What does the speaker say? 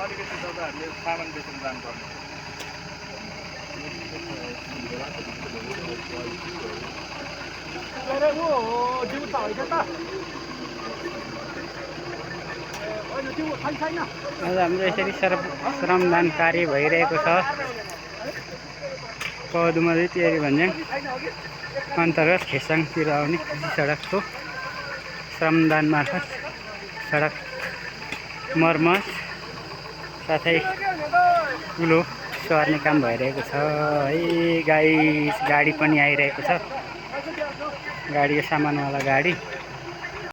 अलिकति तपाईँहरूले सामान बेचेर जानुपर्ने। आज हाम्रो यसरी श्रमदान कार्य भइरहेको छ पदुमरी तेरी भन्ज्याङ अन्तर्गत खेसाङतिर आउने कृषि सडकको श्रमदान मार्फत सडक मर्मत साथै कुलो सर्ने काम भइरहेको छ है। गाडी पनि आइरहेको छ, गाडी सामानवाला गाडी।